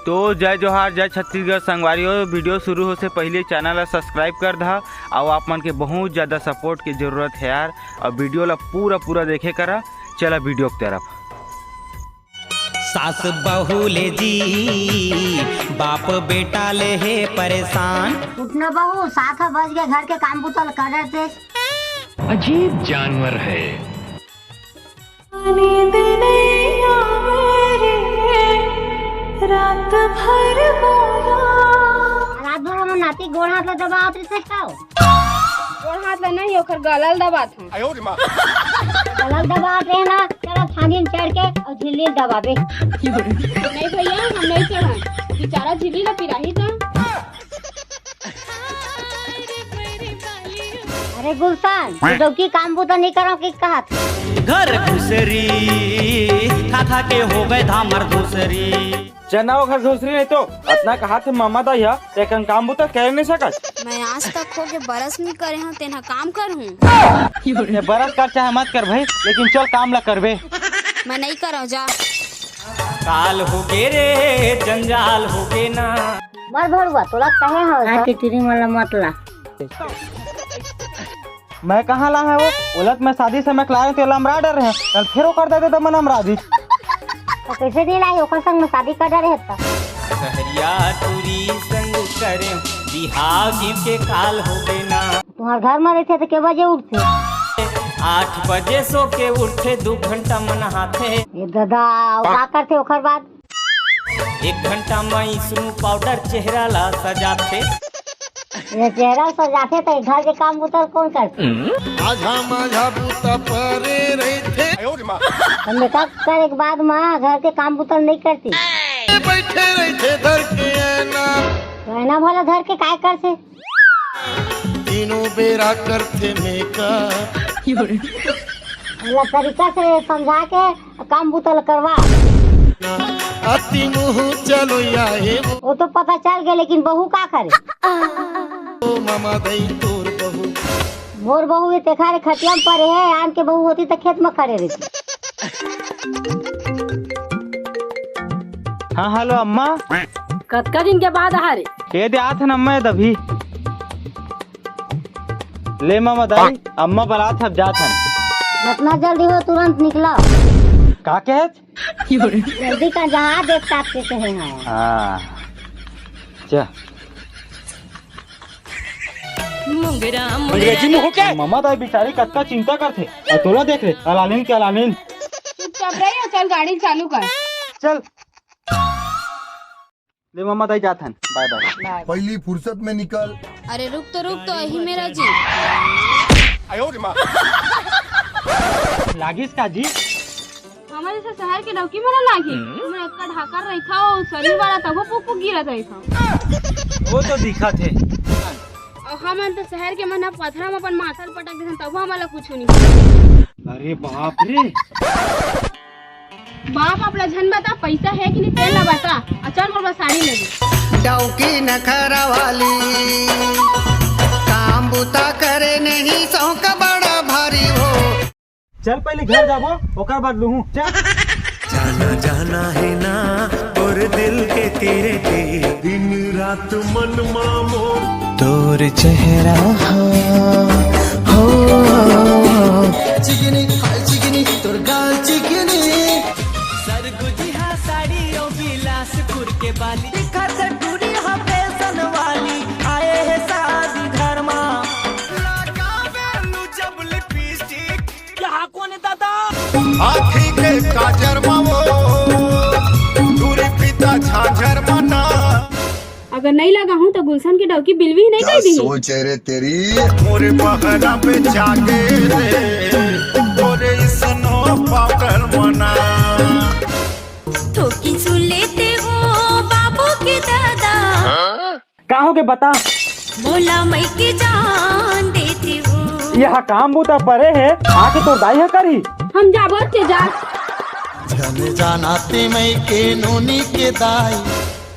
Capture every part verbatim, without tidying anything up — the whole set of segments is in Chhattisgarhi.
तो जय जोहार, जय छत्तीसगढ़ संगवारी हो। वीडियो शुरू हो से पहले चैनल ला सब्सक्राइब कर दहा, अउ आप मन के बहुत ज्यादा सपोर्ट के जरूरत है यार। और वीडियो ला पूरा पूरा देखे करा। चला वीडियो की तरफ। सास बहू ले जी, बाप बेटा ले हे परेशान। उठ न बहू, सात बज गए, घर के काम बुता ल कर रहे थे। अजीब जानवर है। नींद नहीं आवे रे, रात भर बोला। रात भर हमर नाती गोड़ हाथ ल दबावत रहिथे का? गोड़ हाथ ल नहीं, ओकर गला ल दबात हूँ। गला ल दबावत रहे ना, चला थानी में चढ़ के अउ झिल्ली ल दबाबे। नहीं भैया, हम नहीं चढ़न, बेचारा झिल्ली ल पिराही त। अरे गुलशन, तू डौकी काम बुता नहीं करो कि कहत? घर घुसरी, खा खा के हो गए धामर दूसरी। चना ओखर घुसरी नहीं तो, अतना कहा थे मामा दाई हा, तेकन काम बुता करे नहीं सकत। मैं आज तक हो के बरस नहीं करे हूँ, तेन ह काम कर हूँ। ये बरस कर चाहे मत कर भाई, लेकिन चल काम ला करबे। मैं नहीं करो, जा। काल हो गे रे, जंजाल हो गे ना। मर भड़ुआ, तोला कहे हो हाँ, टिटरी मन ला मत ला। मैं कहाँ ला है वो? ओला त मैं शादी से मैं लाए तो ओला अमरा डर रहे। कल फिर ओकर दे दे तो मन अमरा दी। तो कैसे नहीं लाई? ओकर संग में शादी कर डरे त। सहरिया टूरी संग करे बिहाव जीव के काल हो गे ना। तुम्हार घर में रहते तो के बजे उठते? आठ बजे सो के उठे, दू घंटा मन हाथे। ये दादा, का करते ओकर बाद? एक घंटा में स्नो पाउडर चेहरा ला सजाथे। ये चेहरा सजाथे तो घर के काम बुता ल कौन करथे? आझा माझा बुता परे रहिथे। तो मेकअप करे के बाद माँ घर के काम बुता ल नहीं करती। बैठे रहिथे धर के ऐना। तो ऐना भला धर के काय करथे? तीनों बेरा करथे मेकअप। मतलब तरीका से समझा के काम बुता ल करवा। अति मुँह चलो या हे वो। वो तो पता चल गया, लेकिन बहू का करे? ओ मामा दई तोर बहू। मोर बहू ये तेखा रे खटिया में परे है, आन के बहू होती तो खेत में खड़े रहती। हाँ, हेलो अम्मा। कतका दिन के बाद आ रे? ये दे आत हन अम्मा, ये दभी। ले मामा दाई, अम्मा बलात हब, जात हन। जितना जल्दी हो तुरंत निकला। का कहे? जल्दी का जहाँ देख ताक के कहे हैं। हाँ। चा। मुंगरा, मुंगरा जी मुंह के। ममा दाई बेचारी कतका चिंता करथे। अउ तोला देख ले, अलालीन के अलालीन। चुपचाप रही अउ चल गाड़ी चालू कर। चल। ले ममा दाई जात हन। बाय बाय। पहली फुर्सत में निकल। अरे रुक तो, रुक तो, यही मेरा जी। लागिस का जी? हमर जैसे शहर के डौकी मन लागे। हमर अतका ढाकर रहिथव, शरीर वाला तभो पुक पुक गिरत रहिथव। वो तो दिखत हे। अउ हमन तो शहर के मन ह पथरा म अपन माथा ल पटक देथन, तभो हमन ला कुछु नहीं। अरे बाप रे। बाप आप ला झन बता, पैसा हे कि नहीं तेल ला बता। अउ चल मोर बर साड़ी ले। डौकी नखरा वाली, काम बुता करे नहीं, शौक बड़ा भारी हो। चल पहली घर जाबो, ओकर बाद लूहूं। चल। जाना जाना हे ना तोर दिल के तीरे तीर। दिन रात मन मामो। तोर चेहरा हा हो। चिकनी, हाय चिकनी, तोर गाल चिकनी। सरगुजिहा साड़ी अउ बिलासपुर के बाली। दिखत टूरी हा फैशन वाली, आए हे शादी घर मा। लगावेलू जब लिपस्टिक, यहाँ कौन है दादा? आँखी के काजर मा वो, दूरी पीता झांझर मना। अगर नहीं लगाहूं तो गुलशन के डौकी बिलवी नहीं कर दी। सोच रे तेरी। मोरे बहरा पे जागे रे, तोरे स्नो पाउडर मना। ठोकी सुन लेते हो बाबू के दादा। का हो गे बता? बोला मैं के जान देती हूँ। यह काम बुता परे हे, आके तोर दाई ह करही। हम जाबो ते जा। जाने जाना ते मैं के नोनी के दाई।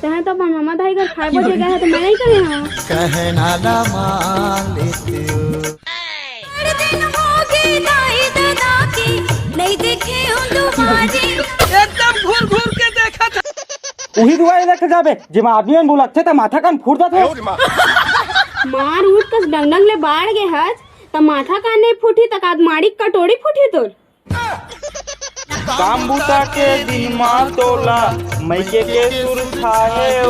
तहे तो अपन मामा दाई घर खाए बजे गए है तो मैं नहीं करे हूँ। कहना ला मान लेते हो। हर दिन होगी दाई दादा की, नहीं देखे हूँ तुम्हारी। एकदम घूर घूर के देखा था। उही दुआरी देखे जाबे, जेमा आदमी मन बुलकथे त माथा कान फूट जाथे। मार उठ कस डंगडंग ले बाढ़ गे हस, त माथा कान नहीं फूटी, त काद माड़ी कटोरी फूटी तोर। काम बूता के दिन मा तोला मइके के सुरता हे ओ।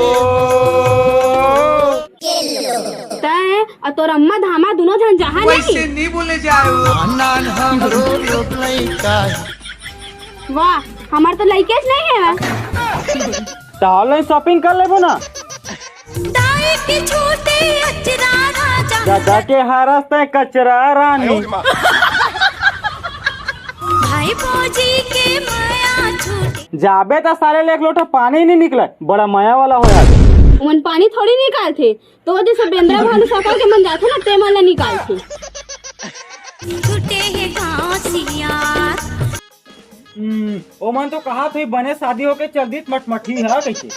तैं अउ तोर अम्मा धामा दुनों झन जाहा नहीं? नहीं बोले जाए। नान हमरो लोग लइका हे। वाह, हमर तो लइकेच नहीं हे। त online shopping कर लेबो ना। दाई के छोटे अचरा राजा। दादा के हारस तैं कचरा रानी। भाई भौजी के मया छूटे। जाबे त साले ले एक लोटा पानी नहीं निकले, बड़ा मया वाला हो यार। उमन पानी थोड़ी निकालथे, तो जैसे बेंदरा भालू सकल के मन जाथे ना, ते मन ला निकालथे। छूटे हे गाँव सियार। हम्म, ओमन तो कहाथे बने शादी होके चल दीत मटमठी हा कहिके।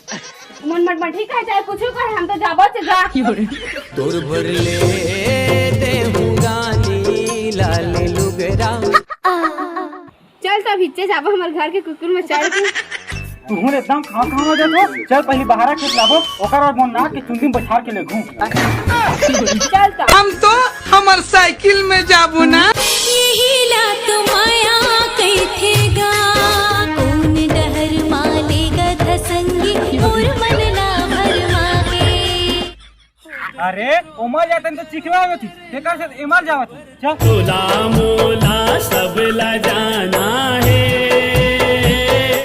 ओमन मटमठी कहे चाहे कुछु कहे, हम तो जाबो से जा। तोर बर ले देहूं गानी लाल लुगरा। चल तब हिच्चे जाबो हमर घर के कुकुर में चढ़ के। तुहूं एकदम खां खां हो जाबो। चल पहली बहारा खेत लाबो, ओकर बाद मोर नाक के चुंदी में बछार के लेगहूं। चल तब। हम तो हमर साइकिल में जाबो ना। यही ला तो मया कहिथे गा, कोन डहर मा लेगत संगी, मोर मन ला भरमा के। अरे, ओमर जातन तो चिखला होती, तेकर से एमर जावत हे। चल। तोला मोला सबला जाना हे।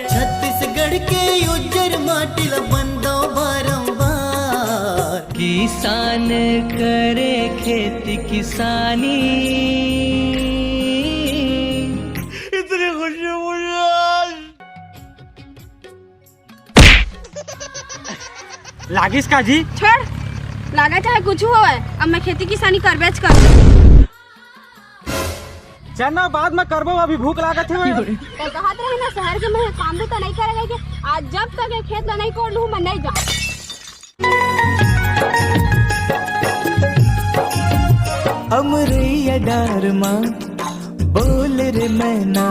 छत्तीसगढ़ के उज्जर माटी ला बंदो बारंबार। किसान करे खेती किसानी। इतनी खुशी मुझे आज। लागिस का जी? छोड़, लागा चाहे कुछ होवे, अब मैं खेती किसानी करबेच कर। चल ना, बाद में करबो, अभी भूख लागत हे। तो कहत रहे ना, शहर के मैं काम भी तो नहीं करेगा कि आज जब तक ये खेत ला नहीं कोड़ लूँ, मैं नहीं जाऊँ। अमरैया डार मा बोल रे मैना,